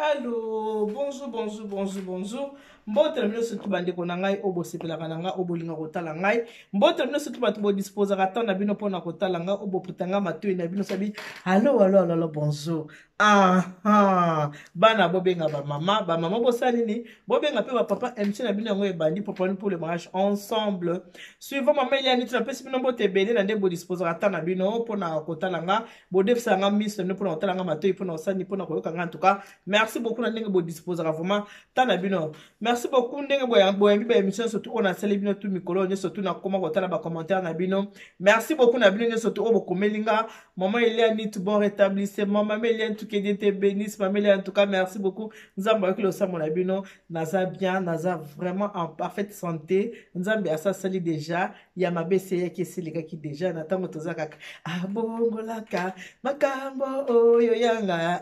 Allô, bonjour, bonjour, bonjour, bonjour. Mbote na bino surtout bandeko na ngai oyo bosepelaka na ngai, oyo bolinga kotala ngai. Mbote na bino surtout bato bodisposaka temps na bino mpona kotala ngai, oyo boputa ngai matoi na bino sabi. Allô, allô, allô, allô, bonjour. Ah, ah. Bana bobenga ba mama, ba mama bosala nini? Bobenga pe ba papa MC na bino yango ebandi pour pour le mariage ensemble. Suivant mama Eliane, tunapesi bino mbote ebele na nde bodisposaka temps na bino mpona kotala ngai. Bodefisa nga miso na bino mpona kotala nga matoi, mpona kosani, mpona koyoka nga. En tout cas, merci beaucoup na ndenge bodisposaka vraiment temps na bino. Merci beaucoup ndenge boyambi ba émission surtout oyo nasali bino tu mikolo nyonso tu nakoma kotala ba commentaire na bino. Merci beaucoup na bino nyonso tu oyo bokomeli nga maman Eliane, tout bon rétablissement maman Eliane, tout que Dieu te bénisse maman Eliane. En tout cas, merci beaucoup. Nzambe ayoki losambo na bino. Naza bien, naza vraiment en parfaite santé. Nzambe asasali déjà ya mabe eseyaki, esilekaki deja na ntango toza kaka abongolaka makambo oyo yanga.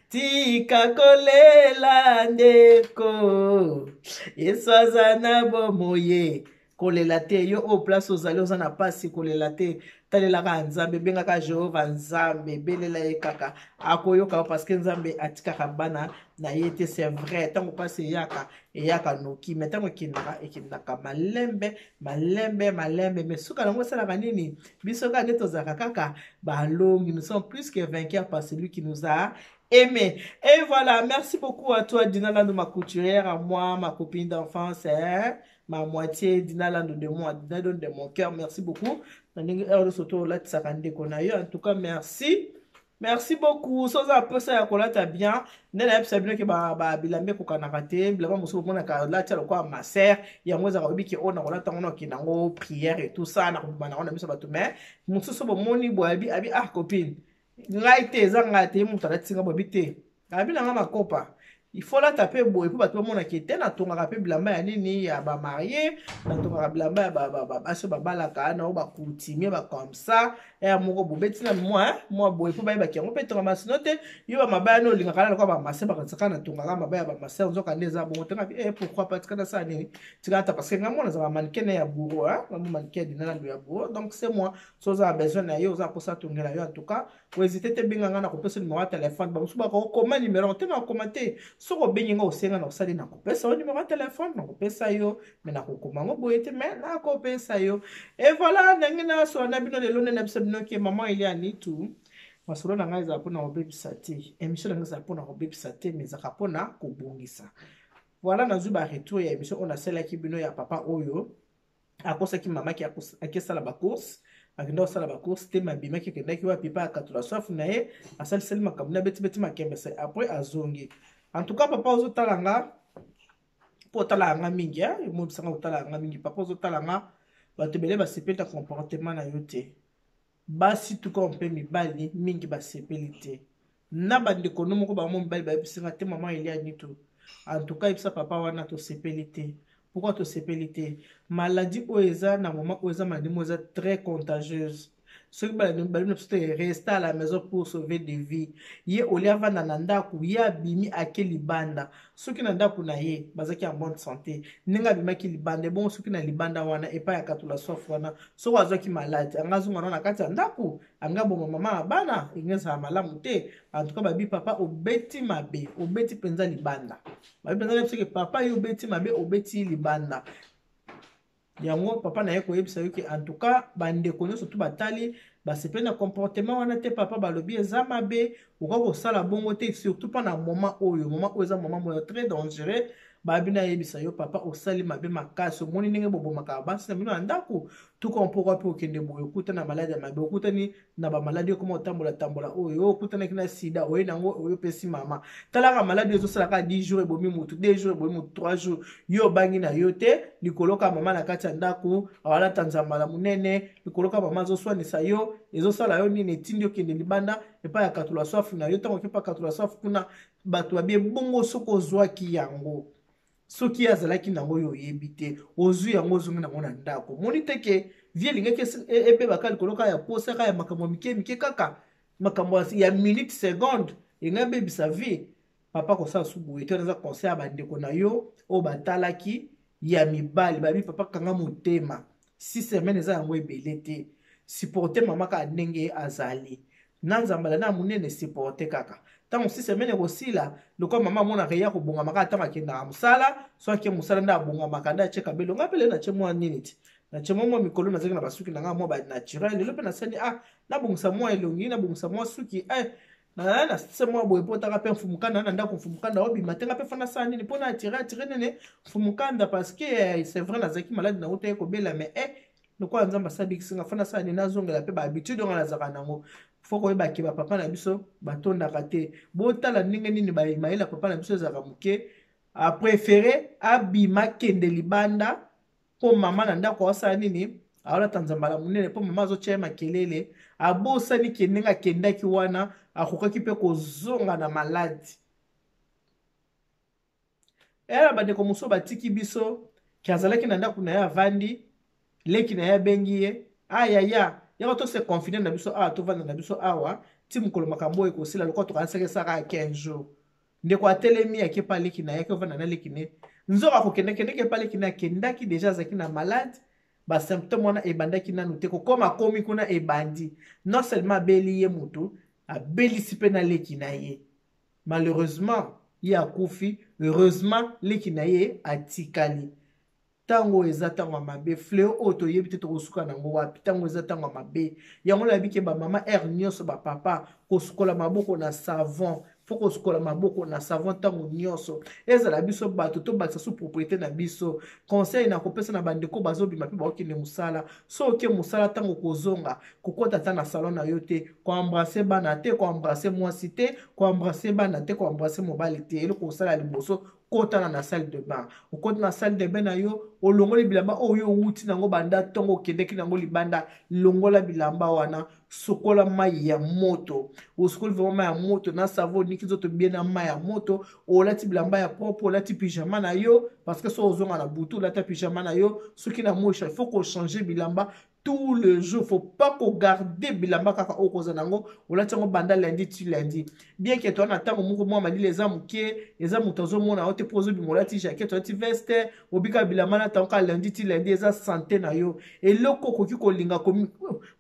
Tika kolela ndeko, Yesu aza na bomoye. Kolela te yo oyo place ozali oza na pasi, kolela te, talelaka Nzambe, bengaka Jehova Nzambe, belela ye kaka, akoyoka yo, parce que Nzambe atikaka bana na ye te. C'est vrai, ntango mpasi eyaka, eyaka noki, me ntango ekendaka, ekendaka malembe malembe malembe, me suka nango esalaka nini? Biso kaka nde tozalaka kaka balongi. Nous sommes plus que vainqueurs par celui qui nous a aimé. Et voilà, merci beaucoup à toi Dina Lando, ma couturière, à moi, ma copine d'enfance, hein? Ma moitié Dina Lando de moi, Dina Lando de mon cœur. Merci beaucoup na ndenge heure nyonso to olatisaka ndeko na yo. En tout cas, merci, merci beaucoup. So oza mposa ya kolata bien, nde nayebisa bino ke bilamba ekokanaka te. Bilamba mosusu bomonaka olati ya lokola maser, yango ezalaka oyebi ke oyo nakolata yango, nakokende yango prière et tout ça, nakobima nango na miso bato. Mais mosusu bomoni boye, abi abi ah copine, ngai te, eza ngai te, ye moto alati nga boyebi te, abi na nga makopa. Il faut lata mpe boye mpo bato bamonaka ete natongaka mpe bilamba ya nini, ya bamarie, natongaka bilamba ya basi oyo babalaka na oyo bacoutumier bacomme ça. Ya moko bobeti na mwa mwa boye mpo bayebaki yango mpe etongama. Sino te, yo bamabaya no olingaka na lokola bamase, bakanisaka natongaka mabaya ya bamase, nzoka nde eza bongo te. Ngabi eh, pourquoi pas, tika nasala nini, tika ata, parce que nga mwana azala mannequin ya bureau, hein, mannequin dinana ya bureau. Donc c'est moi, so oza na besoin na ye, oza mposa atongela yo, en tout cas kohésite te, benga nga, nakopesa numéro ya telefone. Bamosusu bakokoma numéro te, nakokoma te. Soki obengi nga, osenga, nakosali, nakopesa yo numéro ya telefone, nakopesa yo, me nakokoma yango boye te, me nakopesa yo. Et voilà ndenge nasola na bino lelo. Nde na biso bino ke mama Eliane tu, masolo na ngai ezala mpona kobebisa te, émission na ngai ezala mpona kobebisa te, mais ezalaka mpona kobongisa. Voilà, nazwi baretour ya émission oyo nasalaki bino ya papa oyo akosaki mamaki akesala bacourse, akenda kosala bacourse te, mabimaki, akendaki wapi, pa akatula soif na ye, asalisali makambo na betibeti makembese, après azongi. En tout cas, papa ozotala nga, mpo otalaka nga mingi, emobisanga kotala nga mingi. Papa ozotala nga, bato ebele basepeli na comportement na yo te. Basi tuka mpe mibali mingi basepeli te na bandeko no moko bango mibali bayebisi nga te, mama Eliane tu, en tout cas yebisa papa wana tosepeli te. Pourquoi tosepeli te? Maladie oyo eza na moment oyo eza maladie moko eza très contagieuse. Soki balobi na biso te, reste à la maison pour sauver des vies, ye olia avanda na ndako, ye abimi ake libanda. Soki na ndako na ye bazalaki en bonne santé, ndenge abimaki libanda, ebongo soki na libanda wana epai ya katula soif wana, soki azwaki maladi, anga azonga nao na kati ya ndako, anga boma mama ya bana, enge ezala malamu te. En tout cas, babi papa obeti mabe, obeti mpenza libanda. Babi mpenza na biso ke papa ye obeti mabe, obeti libanda. Yango papa na ye koyebisa yo ke en tout cas bandeko nyonso tu batali basepeli na comportement wana te. Papa, balobi eza mabe, okoki kosala bongo te, surtout mpo na moment oyo. Moment oyo eza moment moyo très dangereux. Babi nayebisa yo, papa, osali mabe makasi. Omoni ndenge bobomaka basi na bino na ndako tuka mpoko mpe okende boye, okutana na maladi ya mabe, okutani na bamaladi, okoma otambola tambola, oyo okutanaki na sida, oye nango, oyo opesi mama. Talaka maladi oyo ezosalaka 10 jours ebomi motu, 2 jours ebomi motu, 3 jours. Yo obangi na yo te, likolo ka mama na kati ya ndako awalata nzambala monene, likolo ka mama azoswanisa yo, ezosala yo nini? Etindi okende libanda epai ya katula swafu na yo. Ntango okepa katula swafu kuna, bato babie bongo. Soki ozwaki yango, soki ye azalaki nango, oyo oyebi te, ozwi yango, ozongi nango na ndako, omoni te ke vie elingaki ebebaka likolo kaka ya posa, kaka ya makambo ya mike mike, kaka makambo ya minute seconde engai ebebisa vie. Papa, kosala su boye te. Wana eza conseil ya bandeko na yo oyo batalaki ya mibali. Babi papa, kanga motema, 6 semaine eza yango ebele te, supporte mama kaka ndenge azali. Na nzambala na monene supporte kaka ntango si semaine ekosila, lokola mama amonaka ye akobongamaka ntango akendaka mosala. So ake mosala nde abongamaka, nde atie kabelo. Ngai mpe lelo natie mwa nini ti, natie mwa mwa mikolo nazalaki na basuki na ngai mwa banaturel. Lelo mpe nasali, ah, nabongisa mwa elongi, nabongisa mwa suki, eh, na se mwa boye, mpo otaka mpe mfumukanda na ndako. Mfumukanda obima te, nga mpe fana sala nini mpo na atire atire nene mfumukanda? Parce que eh, c'est vrai, nazalaki malade, na utaki kobela, mais eh, lokola Nzambe asabikisi nga, fana sala nini? Nazongela mpe bahabitude nga nazalaka nango. Faut koyeba ke bapapa na biso batondaka te. Botala ndenge nini mayele ya papa na biso ezalaka moke. Apréféré abima, kende libanda, mpo mama na ndako asala nini? Aolata nzambala monene, mpo mama azotya ye makelele. Abosani ke ndenge akendaki wana, akokaki mpe kozonga na maladi. Eya na bandeko mosusu batiki biso ke azalaki na ndako na ye, avandi, leki na ye abengi ye: "Ayaya, yaka tose confiner na biso awa, tovanda na biso awa ti mokolo makambo oyo ekosila." Lokola tokanisaki esaka ya 15 jours, ndeko atelemi, ake pa leki na ye, ake ovanda na leki ne. Nzoka akokendekendeke epa leki ne, akendaki déjà, azalaki na malade, basymptôme wana ebandaki nanu te kokoma. Akomi kuna, ebandi. Non seulement abeli ye motu, abelisi mpe na leki na ye. Malheureusement ye akufi, heureusement leki na ye atikali. Ntango oyo eza ntango ya mabe, fléau oyo toyebi te tokosuka nango wapi. Ntango eza ntango ya mabe, yango nayebi ke bamama heure nyonso, bapapa, kosukola maboko na savon. Faut kosukola maboko na savon ntango nyonso. Ezala biso bato, tobakisa su propriété na biso. Conseil na kopesa na bandeko bazobima mpe baokende mosala: so oke mosala, ntango kozonga, kokɔta ata na salon na yo te, koembrasser bana te, koembrasser mwasi te, koembrasser bana te, koembrasser mobali te. Eloko kosala liboso, kotana na salle de bain. Okoti na salle de bain na yo, olongoli bilamba oyo owuti nango banda ntongo, okendeki nango libanda. Longola bilamba wana, sokola mai ya moto. Osokoli vraiment mai ya moto na savon, oniki nzoto bien na mai ya moto, olati bilamba ya propre, olati pyjama na yo, parce que so ozonga na butu, olata pyjama na yo. Soki na moi, il faut kochanger bilamba tout le jour. Faut pas kogarder bilamba kaka oyo kozala nango, olati yango banda lundi ti lundi. Bien ke toza na ntango moko mwa malili eza moke, eza moto azomona yo te mpo ozobima, olati jaquette, olati veste, obika bilamba na ntango kaka lundi ti lundi. Eza santé na yo. Eloko okoki kolinga,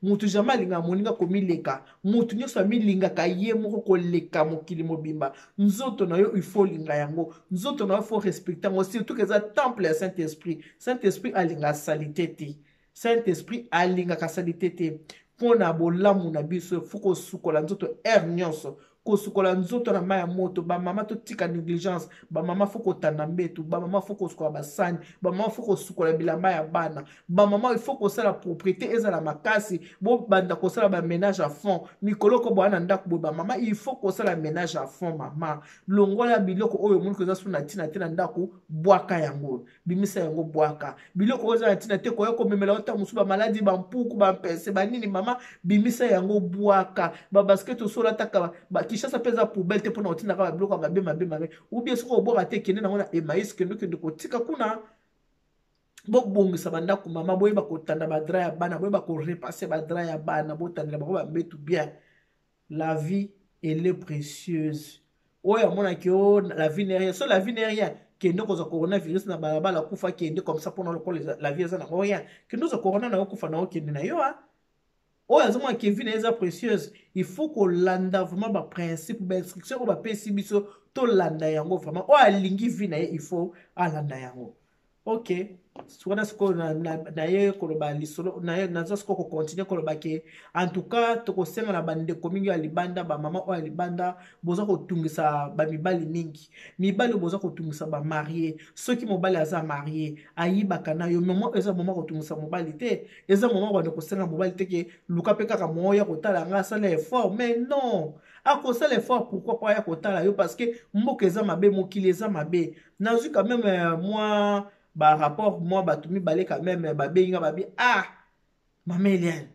motu jamais alingaka moninga komileka. Motu nyonso amilingaka ye moko koleka mokili mobimba. Nzoto na yo, il faut olinga yango. Nzoto na yo, faut respecter yango, surtout ke eza temple ya Saint Esprit. Saint Esprit alingaka saleté te. Saint Esprit alingaka saleté te. Mpo na bolamu na biso, faut kosukola nzoto heure nyonso, kosukola nzoto na mai ya moto. Bamama, totika négligence. Bamama, faut kotanda mbetu. Bamama, faut kosukola basani. Bamama, faut kosukola bilamba ya bana. Bamama, il faut kosala propriété ezala makasi. Bobanda kosala baménage à fond mikolo ko boya na ndako boye. Bamama, il faut kosala ménage à fond. Mama, longola biloko oyo omoni koza so na ntina te na ndako, bwaka yango, bimisa yango, bwaka biloko oyo eza na ntina te, koya komemela yo ntango mosusu bamaladi, bampuku, bampese, banini. Mama, bimisa yango, bwaka babasket osolataka. Kinshasa mpe eza poubelle te mpona kotindaka babiloko ya mabe mabe mabe. Ou bien soki obwaka te, kende nango na Emaïs, kende, kende kotika kuna. Bobongisa bandako. Mama, boyeba kotanda badraps ya bana, boyeba korepasser badraps ya bana, botandela bango bambetu bien. La vie, elle est précieuse. Oyo amonaki o la vie n'est rien, so la vie n'est rien, kende kozwa coronavirus na balabala, kufa, kende comme ça. Mpona lokola la vie eza nango rien, kende ozwa corona na yo, kufa na yo, kende na yo. A oyo azomona ke vie na ye eza précieuse, il faut kolanda vraiment baprincipe, bainstruction oyo bapesi biso, tolanda yango vraiment. Oyo alingi vie na ye, il faut alanda yango. Ok, wana sikoyo na ye koloba lisolo naza sikoyo kocontinuer koloba ke en tout cas tokosenga na bandeko mingi ya libanda, bamama oyo ya libanda, boza kotungisa bamibali mingi, mibali oyo boza kotungisa bamariés. Soki mobali aza marié, ayibaka na yo. Mama, eza moma kotungisa mobali te, eza moma banda kosenga mobali te ke luka mpe kaka moya kotala nga, asala effort. Mais non, akosala effort pourquoi? Po aya kotala yo, parce que mboka eza mabe, mokili eza mabe. Nazwi quand même mwa barapport, mwa bato mibale quand même babengi nga, babi: "Ah, mama Eliane,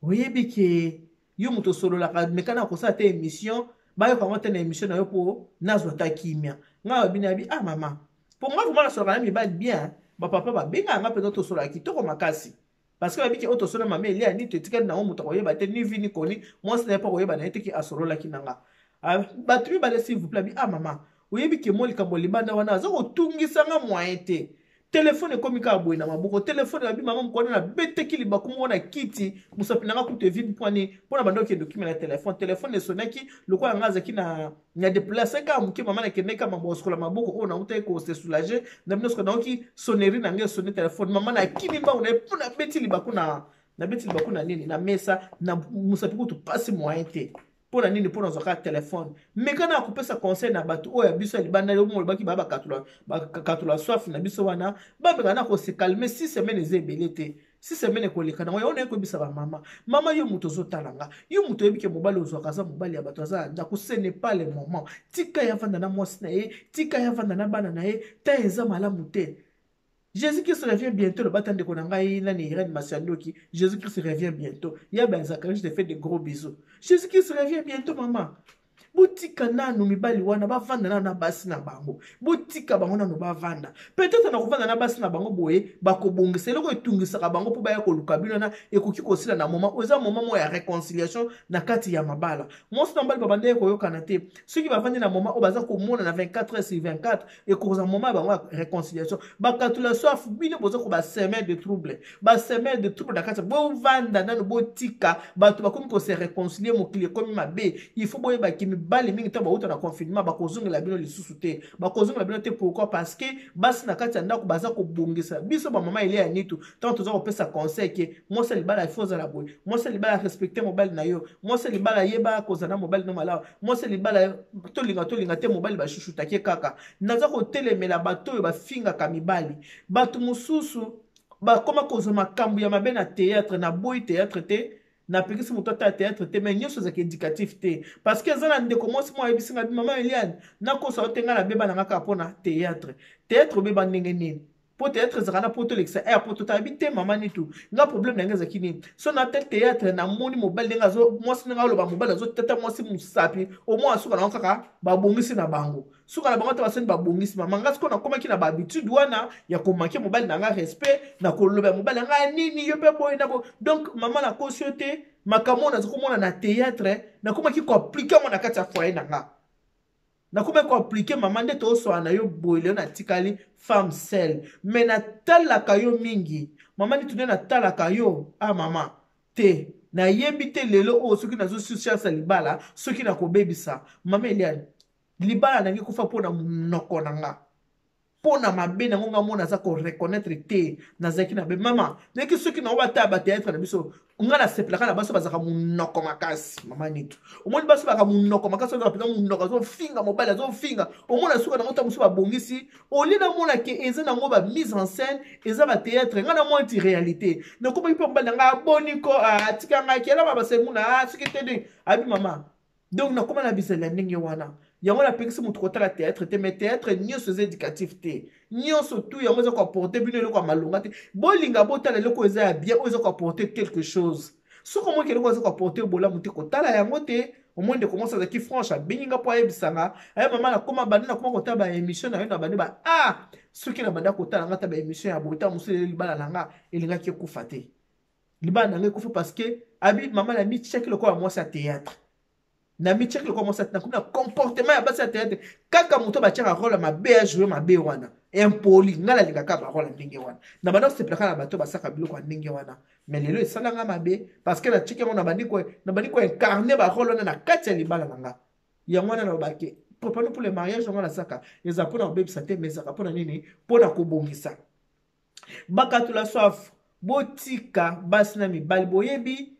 oyebi ke yo moto osololaka, mekana kosala te émission, bayoka yango te na émission na yo mpo nazwa ta kimia." Ngai babi, nayebi: "Ah mama, mpo nga vraiment nasololaka na mibali bien." Bapapa babengaka nga mpenza, tosololaka kitoko makasi, parce que babiki oyo tosola mama Eliane, toetikali nango, moto akoyeba te, ni vi ni koni, mwasi na ye mpo akoyeba na ye te ke asololaki na nga. Ah, bato mibale, s'il vous plaît, abi: "Ah mama, oyebi ke mo likambo libanda wana aza kotungisanga moyen te." Telefone ekomi kaka boye na maboko. Telefone babi mama mokolo na beteki libaku moko na kiti, mosapi na nga kutu evimbi mpo nini? Mpo na banda okende okimela telefone. Telefone esonaki lokola nga azalaki na deplace kaka moke, mama nakendeki kaka mambo kosukola maboko oyo nautaki ko se soulager na bino. Soki nayoki sonnerie na ngai esonne telefone, mama nakimi mbangu na ye mpo nabeti libaku na nabeti libaku na nini na mesa na mosapi kutu pasi moyen te. Mpo na nini? Mpo nazwaka telefone. Meka na kopesa conseil na bato oyo ya biso ya libanda yo molobaki baya bakatula soif na biso wana, bameka na kose calme. 6 semaine eza ebele te, 6 semaine ekoleka nango. Yango naye koyebisa bamama, mama, yo moto ozotala nga, yo moto oyebi ke mobali ozwaka aza mobali ya bato, aza na ndako, ce n'est pas le moment. Tika ye avanda na mwasi na ye, tika ye avanda na bana na ye. Ta eza malamu te. Jésus-Christ revient bientôt. Lobata ndeko na ngai nani, Irène Masiandoki, Jésus-Christ revient bientôt. Ya ben Zacharie, je te fais de gros bisous. Jésus-Christ revient bientôt, maman. Botika nanu mibali wana bavanda nanu na basi na bango, botika bango nanu bavanda. Peut-être na kovanda na basi na bango boye, bakobongisa eloko etungisaka bango mpo baya koluka bino wana. Ekoki kosila na moment oyo eza moment moko ya réconciliation na kati ya mabala. Mwasi na mobali babandaki koyokana te, soki bavandi na moment oyo baza komona na 24 heures sur 24, ekozala moment ya bango ya réconciliation. Bakatula soif, bino boza ko basemer de trouble, basemer de trouble na kati. Bovanda nano, botika bato bakomi kose réconcilier. Mokili ekomi mabe. Il faut boyebaki mibali mingi ntango bauta na confinement, bakozongela bino lisusu te, bakozongela bino te. Pourquoi? Parce que basi na kati ya ndako baza kobongisa. Biso bamama Elia ya Nitu, ntango toza kopesa conseil ke mwasi ya libala ifo ozala boye, mwasi ya libala respecte mobali na yo, mwasi ya libala yeba kozala na mobali no malamu, mwasi ya libala tolinga tolinga te mobali bashushutake kaka. Naza kotelemela bato oyo bafingaka mibali. Bato mosusu bakoma kozwa makambo ya mabe na théâtre. Naboyi théâtre te, napekisi moto ata ya théâtre te, mais nyonso ezalaka éducatif te. Parce que eza na ndeko mwasi moko ayebisi ngai: "Mama Eliane, nakosa yo te, ngai nabeba na nga kaka mpo na théâtre." Théâtre obeba ndenge nini? Mpo théâtre ezalaka na mpo tolekisa aire, mpo totayebi te. Mama Nitu, nga problème na ngai ezalaki nini? So na te théâtre, namoni mobali ndenge azo mwasi ndenge aloba, mobali azotata mwasi mosapi, omoi asuka nango kaka babongisi na bango, suka na bango te basani babongisi. Mama, nga sikoyo nakomaki na bahabitude wana ya komanquer mobali na nga respect, na koloba mobali na nga nini, yo mpe boye na bo. Donc mama, nakosi yo te, makambo oyo naza komona na théâtre, nakomaki koappliquer yango na kati ya foyer na nga, nakomaki koappliquer. Mama, nde tozoswala na yo boye lelo, natikali femme seule, mais natalaka yo mingi. Mama Nitu, nde natalaka yo. Ah mama, te, nayebi te lelo oyo soki nazosala chance ya libala, soki nakobebisa. Mama Eliane, libala nangi kufa mpo na monoko na nga, mpo na mabe nango nga mona aza koreconnaître te nazalaki na be. Mama, nayeki soki nango bataya bateatre na biso, nga nasepelaka na baso bazalaka monoko makasi. Mama Nitu, omoni baso bazalaka monoko makasi, azalaka mpenza monoko, azofinga mobali, azofinga. Omona suka nango ntango mosusu babongisi olie. Namona ke eza nango bamise en scène, eza bateatre. Nga namona ti réalité. Nakomaki mpe mobali na ngai aboni ko atika ngai kelama basemuna soki te nde abi mama. Donc nakóma na bizali ya ndenge wana. Yango napekisi moto kotala théâtre te, mais théâtre nyonso eza éducatif te, nyonso tu yango eza koapporter bino eloko ya malonga te. Bolinga botala eloko eza ya bien, oyo eza koapporter quelque chose. Soki omoki eloko eza koapporter bolamu te, kotala yango te. Omoi ndeko mwasi azalaki franche, abengi nga mpo ayebisanga aye: "Mama, nakóma bandi, nakóma kotala baémission na yo na bandi ba ah, soki na banda kotala nga ta baémission ya boye, ta mosusu libala na nga elingaki ekufa te." Libala na nga ekufa parce que abi mama na mitiaki lokola mwasi ya théâtre, na mitiaki lokola mwasi, nakomi na comportement ya basi ya théâtre. Kaka moto batiaka role ya mabe, ya joue mabe wana, impoli. Ngai nalingaka barole ya ndenge wana, na banda kosepelaka na bato basaka biloko ya ndenge wana. Mais lelo esalanga mabe parce que natiaki yango, na bandi koincarner barole wana na kati ya libala na nga. Yango wana nalobaki Préparons pour le mariage. Yango nasaka eza mpona kobebisa te, mais ezaka mpona nini? Mpona kobongisa. Bakatula soif, botika basi na mibali. Boyebi,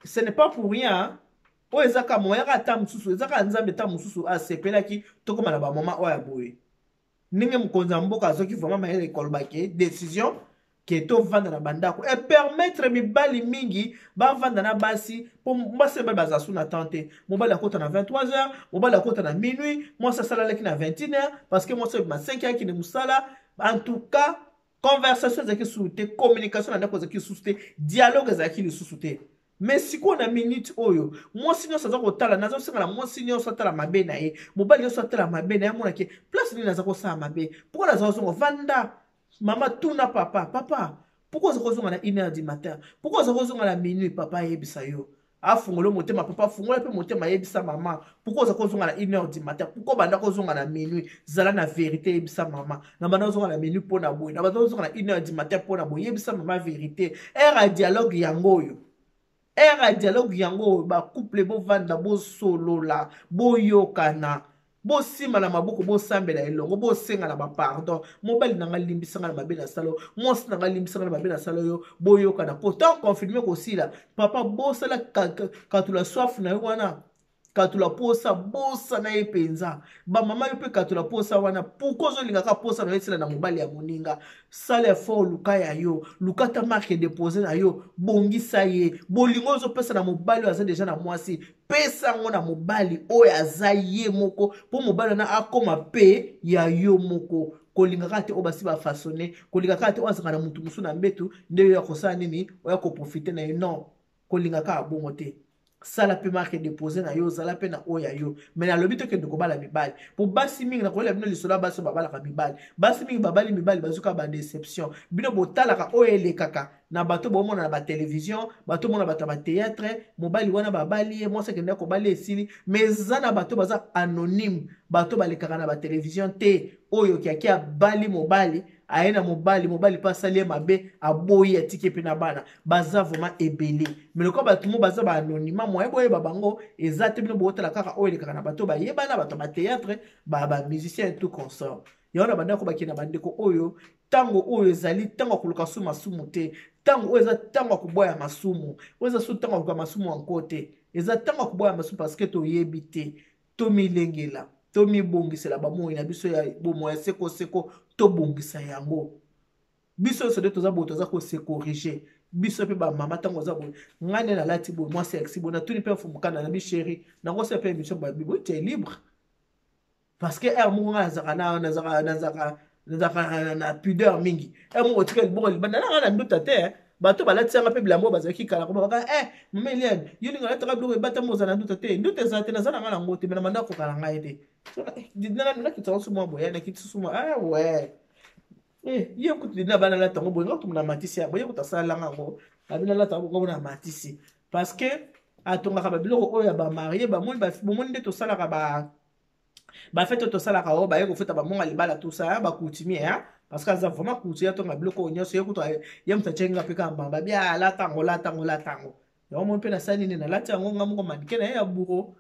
ce n'est pas pour rien. Oyo ezaka moyaka ata mosusu, ezaka Nzambe ata mosusu asepelaki tokóma na bamoma oyo ya boye. Ndenge mokonzi ya mboka azwaki vraiment mayele koloba ke décision ke tovanda na bandako epermettre mibali mingi bavanda na basi, mpo basi mibali baza su na temps te. Mobali akota na 23 heures, mobali akota na minuit, mwasi asalalaki na 21 heures, parce que mwasi obima 5 heures akende mosala. En tout cas, conversation ezalaki susu te, communication na ndako ezalaki lisusu te, dialogue ezalaki lisusu te. Mais sikoyo na minute oyo, mwasi nyonso aza kotala, nazosenga na mwasi nyonso atala mabe na ye, mobali nyonso atala mabe na ye, amonake place nini naza kosala mabe, pourquoi naza kozonga. Vanda mama, tuna papa: "Papa, pourquoi oza kozonga na 1 heure du matin? Pourquoi oza kozonga na minuit?" Papa ayebisa yo. Afungola motema, papa afungola mpe motema, yebisa mama pourquoi oza kozonga na 1 heure du matin, pourquoi obanda kozonga na minuit. Zala na vérité, yebisa mama na banda kozonga na minuit mpo na boye, na banda kozonga na 1 heure du matin mpo na boye. Yebisa mama vérité. Heure ya dialogue yango oyo, heure ya dialogue yango oyo. Bacouple bovanda, bosolola, boyokana, bosima na maboko, bosambela elongo, bosenga na bapardon. Mobali na nga, limbisanga na mabe nasala yo. Mwasi na nga, limbisanga na mabe nasala yo. Boyokana po tant confinement kosila. Papa, bosala katula soif na yo wana, katula posa, bosana ye mpenza. Bamama, yo mpe katula posa wana. Pourquoi ozolingaka posa na yo esila na mobali ya moninga? Sala effort, luka ya yo, luka ta marque déposée na yo, bongisa ye. Bolingo ozopesa na mobali oyo aza déjà na mwasi, pesa yango na mobali oyo aza ye moko, mpo mobali wana akóma mpe ya yo moko. Kolinga kaka te oyo basi bafaçonne, kolinga kaka te oyo azalaka na motu mosusu na mbetu nde oyo akosala nini, oyo akoprofite na ye. Non, kolinga kaka bongo te. Sala mpe marque déposée na yo, ozala mpe na oyo ya yo. Mais nalobi tokende kobala mibali, po basi mingi, nakoyela bino lisolo ya basi oyo babalaka mibali. Basi mingi babali mibali, bazuka badéception. Bino botalaka oyo elekaka na bato, bomona na batelevizio, bato omona bato ya batéâtre, mobali wana babali ye, mwasi akende kobali, esili. Mais eza na bato baza anonyme, bato balekaka na batelevizio te, oyo kiaki abali mobali, aye na mobali, mobali mpe asali ye mabe, aboyi, atiki mpe na bana. Baza vraiment ebele, mais lokola bato mo baza baanonymat, moye boyeba bango eza te. Bino bootala kaka oyo elekaka na bato bayebana, bato ya batéâtre, bamusicien, tout consort. Yango na bandako bakende na bandeko oyo. Ntango oyo ezali ntango ya koluka su masumu te. Ntango oyo eza ntango ya koboya masumu. Oyo eza su ntango ya koluka masumu yanko te, eza ntango ya koboya masumu, parce que toyebi te. Tomilengela, tomibongisela bamoi na biso ya bomoi ya sekoseko, tobongisa yango biso nyonso nde toza boye, toza kose corriger biso mpe. Bamama, ntango oza boye, ngai nde nalati boye, mwa sexy boye, natuni mpe mfumukana na bichéri nango se mpe émission babibo te libre, parce que heure moko ngai nazalaka na pudeur mingi. Heure moko otika liboko libanda nanga na nduta te. Bato balatisanga mpe bilamba oyo bazalaki kala koma baka eh, mama Eliane, yo linga alataka biloko ebatama, oza na nduta te. Nduta eza te, naza na ngai nango te, mais na banda koka na ngai te. Nakitaka su mwa boye, nakiti su mwa, ah ouais. Eh, ye kutu na bana alata yango boye, nga kutu na matisi yango, ye kutu asalelanga yango, abi nalata yango na matisi, parce que atongaka babiloko oyo ya bamarie. Bamoni, bomoni nde tosalaka ba bafete oyo tosalaka, oyo baye kofuta bamonga libala, tout ça, bacoutumier, parce que aza vraiment coutumier, atonga biloko oyo nyonso. Ye kutu, ye moto atyenga mpe kaka mbamba bia, alata yango, lata yango, lata yango. Yango moni mpe nasali nini, nalati yango nga moko, manike na ye ya buro.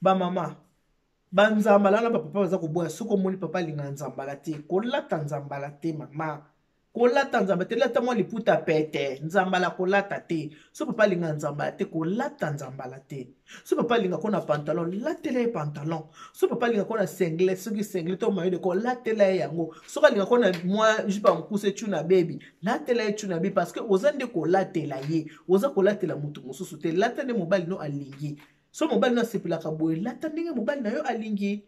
Bamama, banzambala wana, bapapa baza koboya. Soki omoni papa alinga nzambala te, kolata nzambala te. Mama, kolata nzambala te, lata mwa liputa pete, nzambala kolata te. So papa alinga nzambala te, kolata nzambala te. So papa alinga ko na pantalon, latela ye pantalon. So papa alinga ko na singlet, soki singlet to maillot de corps, latela ye yango. Soki alinga ko na mwa jupe ya mokuse, tuna bebi, latela ye tuna bebi, parce que oza nde kolatela ye, oza kolatela moto mosusu te. Lata nde mobali no alingi. So mobali no asepelaka boye, lata ndenge mobali na yo alingi,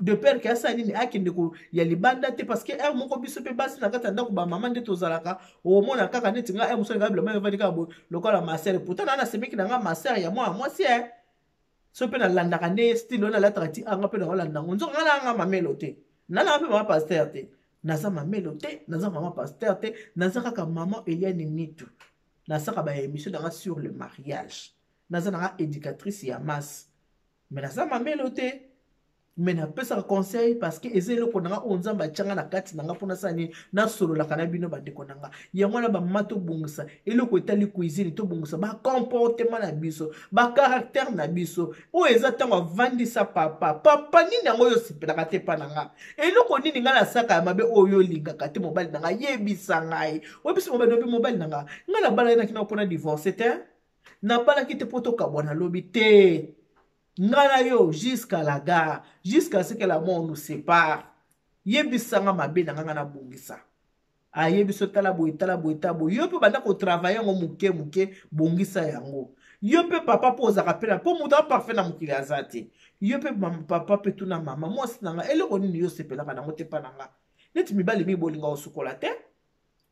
de peur ke asala nini, akende ya libanda te. Parce que heure moko biso mpe basi na kati ya ndako, bamama nde tozalaka, omona kaka neti nga, heure mosusu nga bilamba evandi kaka boye lokola ma sœur. Pourtant naa nasemeki na nga ma sœur ya mwana mwasi e, so mpe nalandaka nde style oyo nalataka ti anga mpe naolanda yango. Nzoka nga nanga mamelo te, nalanga mpe mama pasteur te, naza mamelo te, naza mama pasteur te, naza kaka mama Eliane Nitu. Nasaka baémission nanga sur le mariage, naza nanga éducatrice ya masse, mais naza mamelo te. Mais napesaka conseil parce que eza eloko na nga oyo Nzambe atianga na kati na nga mpo nasala nini, nasololaka na bino bandeko na nga. Yango wana, bamama, tobongisa eloko etali cuisine, tobongisa bacomportement na biso, bacaractère na biso. Oyo eza ntango avandisa papa. Papa, nini yango oyo osepelaka te mpa na nga? Eloko nini ngai nasaka ya mabe oyo olingaka te? Mobali na nga, yebisa ngai. Oyebisi mobali, obi mobali na nga, ngai nabala ye nakina mpona divorce te, nabalaki te mpo tokabwa. Nalobi te, nga na yo jusqu'à la gare, jusqu'à ce que la mort nous sépare. Yebisanga mabe na nga, nga nabongisa. Ayebi so, tala boye, tala boye, tala boye. Yo mpe banda kotravaille yango moke moke, bongisa yango. Yo mpe papa, mpo ozalaka mpe na mpo moto aparfait na mokili aza te. Yo mpe papa mpe tuna mama: mwasi na nga, eloko nini yo osepelaka nango te mpa na nga? Neti mibali mingi bolinga kosukola te.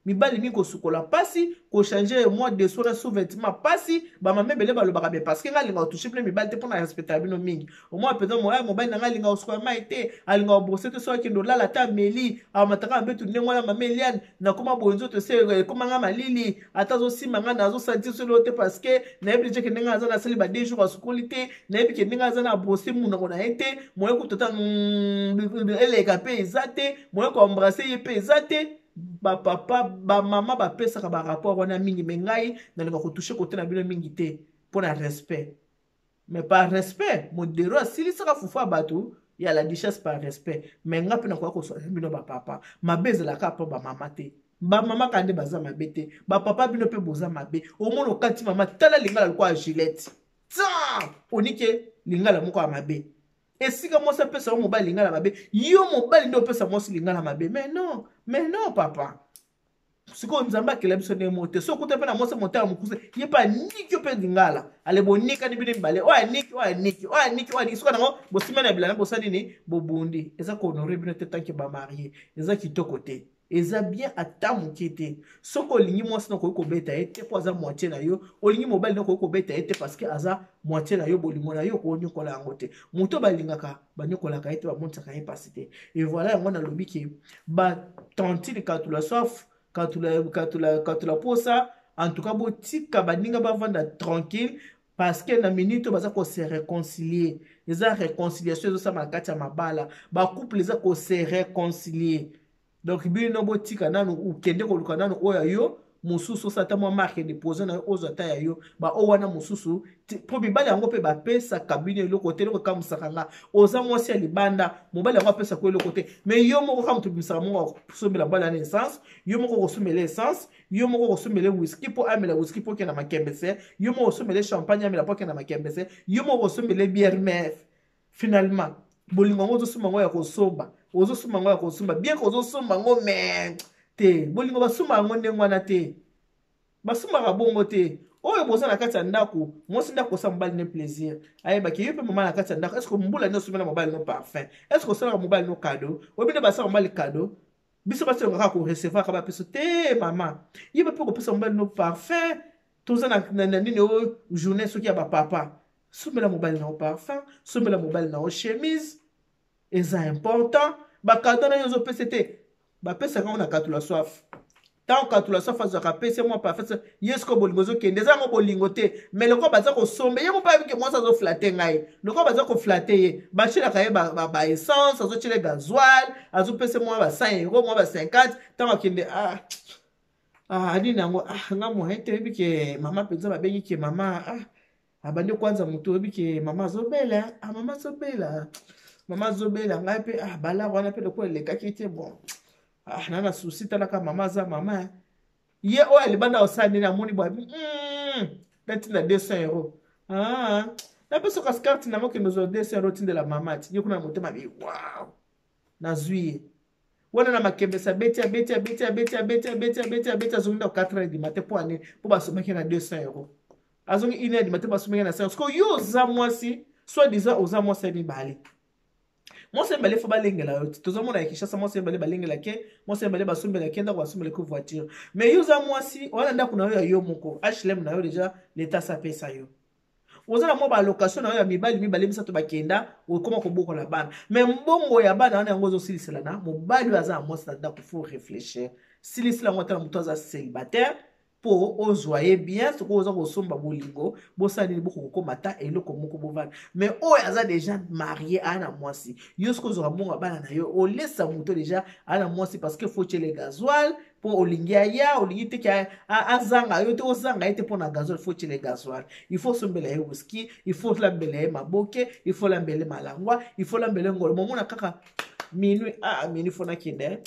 Mibali mingi kosukola pasi, kochanger mwa dessous na sous-vêtement pasi. Bamama ebele balobaka be parce que ngai alingaka kotouche bino mibali te mpo na respectaka bino mingi. Omwa mpenza moya mobali na ngai alingaka kosukola mai te, alingaka kobrose te, soki akende olala ata ameli amataka mbetu ndenge wana. Mama Eliane, nakoma boye, nzoto ese ekoma ngai malili, ata azosimba ngai nazosentir solo te, parce que nayebi deja ke ndenge aza nasali ba 2 jours asukoli te, nayebi ke ndenge aza na brose monoko na ye te, moye kutu ata eleka mpe eza te, moye koembrasse ye mpe eza te. Bapapa, bamama bapesaka barapport wana mingi, me ngai nalinga kotouche kote na bino mingi te mpo na respect. Mais par respect, Modero asilisaka fufu ya bato ya La Duchesse par respect. Mais nga mpe nakoka koswana bino bapapa. Mabe ezalaka mpo bamama te, bamama kaka nde baza mabe te, bapapa bino mpe boza mabe. Omona okati mama, tala lingala lokola Gillette, ta onike lingala moko ya mabe. Esika mwasi apesa yo mobali lingala mabe, yo mobali nde opesa mwasi lingala mabe. Mais non, mais non, papa. Sikoyo Nzambe akela biso ndenge moko te. So okuta mpe na mwasi motala mokuse, ye mpe aniki yo mpe lingala, ale bonikani bino mibale, oyo aniki, oyo aniki, oyo aniki, oyo aniki, soka nango bosimani ya bilanda, bosali nini? Bobundi. Eza kohonore bino te tanke bamarie, eza kitoko te, eza bien ata moke te. Soki olingi mwasi na, okoki kobeta ye te mpo aza moitié na yo. Olingi mobali na, okoki kobeta ye te parce que aza moitié na yo. Bolingo na yo okonyokola yango te. Moto balingaka banyokolaka ye te, bamonisaka ye mpasi te. Et voilà, yango nalobi ke batantine katula soif, katula, katula, katula posa. En tout cas, botika baninga bavanda tranquille, parce que na minute oyo baza kose réconcilier. Eza réconciliation ezosala na kati ya mabala, bacouple eza kose réconcilier. Donc bino botika nanu, okende koluka nanu oyo ya yo mosusu, osala ata mwa marque déposé na yo, ozwa ata ya yo baoyo wana mosusu, mpo mibali yango mpe bapesaka bino eloko te. Eloko ekamusaka nga, oza mwasi ya libanda, mobali yango apesaka eloko te, mais yo moko kaka moto obimisaka mongo kosombela mobali wana essence, yo moko kosombela essence, yo moko kosombela whisky mpo amela whisky mpo okenda makembese, yo moko kosombela champagne amela mpo okenda makembese, yo moko kosombela bière. Mais finalement, bolingo yango ozosomba yango ya kosomba, ozosomba yango ya kosomba, bien ke ozosomba yango, mais te, bolingo basomba yango ndenge wana te, basombaka bongo te. Oyo boza na kati ya ndako, mwasi ndako osala mobali ne plaisir, ayebaki yo mpe mama na kati ya ndako. Est-ce mbula nde osombela mobali no parfum? Est-ce osalaka mobali no cadeau? Oyebi nde basala mobali cadeau? Biso basi kaka korecevoir kaka, bapeso te. Mama, yeba mpe kopesa mobali no parfum. Toza na nini oyo, journée soki ya bapapa, sombela mobali na yo parfum, sombela mobali na yo chemise, eza important. Bacadeau na yo ozopesa te, bapesaka yango na katula soif. Ntango katula soif azwaka, apesi mwa parfum, ye sikoyo bolingo ezokende. Eza yango bolingo te, mais lokola baza kosomba, ye mopa yebike mwasi azoflatter ngai, lokola baza koflatter ye, batielaka ye baessence, azotiela gasoil, azopesa mwa ba 100 euro, mwa ba 50. Ntango akende, ah, ah, nini yango? Ah, nga moyen te, oyebi ke mama mpenza babengi ke mama, ah, abandi kwanza motu, oyebi ke mama azobela, ah, mama azobela, mama azobela. Ngai mpe, ah, balare wana mpe lokola elekaki te, bon, ah, na souci, talaka mama aza mama. Ye oyo alibanda osala nini? Amoni boye, natinda 200 euro, ah, napesa kasi carte nango, kende ozwa 200 euro, otindela mama. Ti ye kuna na motema bi, wow, nazwi ye wana na makembesa, abeti, abeti, abeti, abeti, abeti, abeti, abeti, abeti, azongi ndako 4 heures du matin. Mpo ani? Mpo basomaki na 200 euro. Azongi 1 heure du matin, basomaki na 5. Sikoyo yo oza mwasi, soit disant oza mwasi ya mibale, mwasi ya mibale, faut balengela yo. Tozomona ya Kinshasa, mwasi ya mibale balengelake, mwasi ya mibale basombelake ndako, basombelaki voiture. Mais yo oza mwasi wana, ndako na yo ya yo moko, HLM na yo déjà leta asapesa yo, oza na mwa balocation na yo ya mibali mibale, misato bakenda, okoma kobokola bana, mais mbongo ya bana wana yango ozosilisela na mobali oyo aza na mwasi na ndako. Faut réfléchir, silisela yango ata na moto aza célibataire mpo ozwa ye bien. Soki oza kosomba bolingo, bosala nini? Bokokokoma ata eloko moko, bovanda. Mais oyo aza déjà marié, aya na mwasi, yo soki ozwaka mbongo ya bana na yo, olesa moto déjà aya na mwasi, parce que faut tiele gasoil mpo olingi aya, olingi te ke azanga yo te, ozanga ye te. Mpo na gasoil, faut tiele gasoil, il faut osombela ye whisky, il faut lambela ye maboke, il faut lambela ye malangwa, il faut lambela ye ngolo. Momona kaka minuit, ah, minuit faut nakende,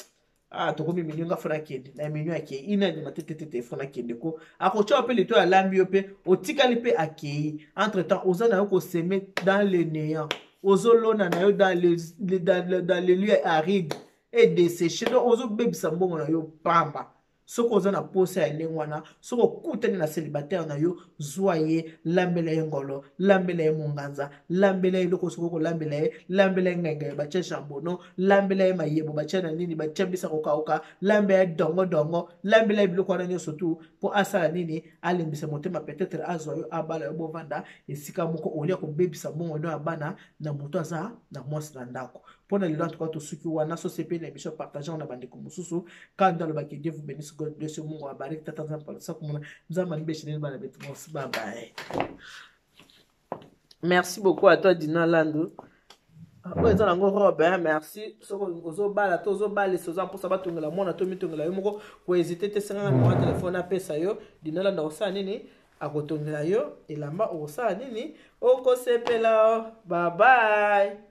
ah, tokomi minuit, nga faut nakende na minuit. Akei ina ndima te, te, te, te, faut nakende ko akotya mpe lito, alambi yo mpe otikali mpe akei. Entre temps oza na yo kosemer dans le néant, ozolona na yo dans le lieu aride et desséché. Donc ozobebisa mbongo na yo pamba. Soki oza na posa ya ndenge wana, soki okutani na célibataire na yo, zwa ye, lambela ye ngolo, lambela ye monganza, lambela ye eloko soki okolambela ye, lambela ye ngenga batia jambono, lambela ye mayebo batia na nini, batia mbisa kokauka, lambela ye dongo dongo, lambela ye biloko wana nyonso tu mpo asala nini, alembisa motema, peut-être azwa yo, abala yo, bovanda esika moko, olia kobebisa mbongo no ya bana na moto aza na mwasi na ndako. Mpo na lelo, en tout cas, tosuki wana. So sepeli na émission, partage na bandeko mosusu. Kanda alobaki: Dieu vous bénisse, God bless you, Mungu abariki, tata Nzambe palisa kumona Nzambe anibesheleni bana betu bonse. Bye bye, merci beaucoup à toi, Dina Landu. Oyo eza nango robe, hein, merci. Soki ozobala to ozobalisa, oza mposa batongela mwana to mitongela yo moko, kohésite te, senganga numéro ya telefone, apesa yo. Dina Landu akosala nini? Akotongela yo elamba. Okosala nini? Okosepela. Bye bye.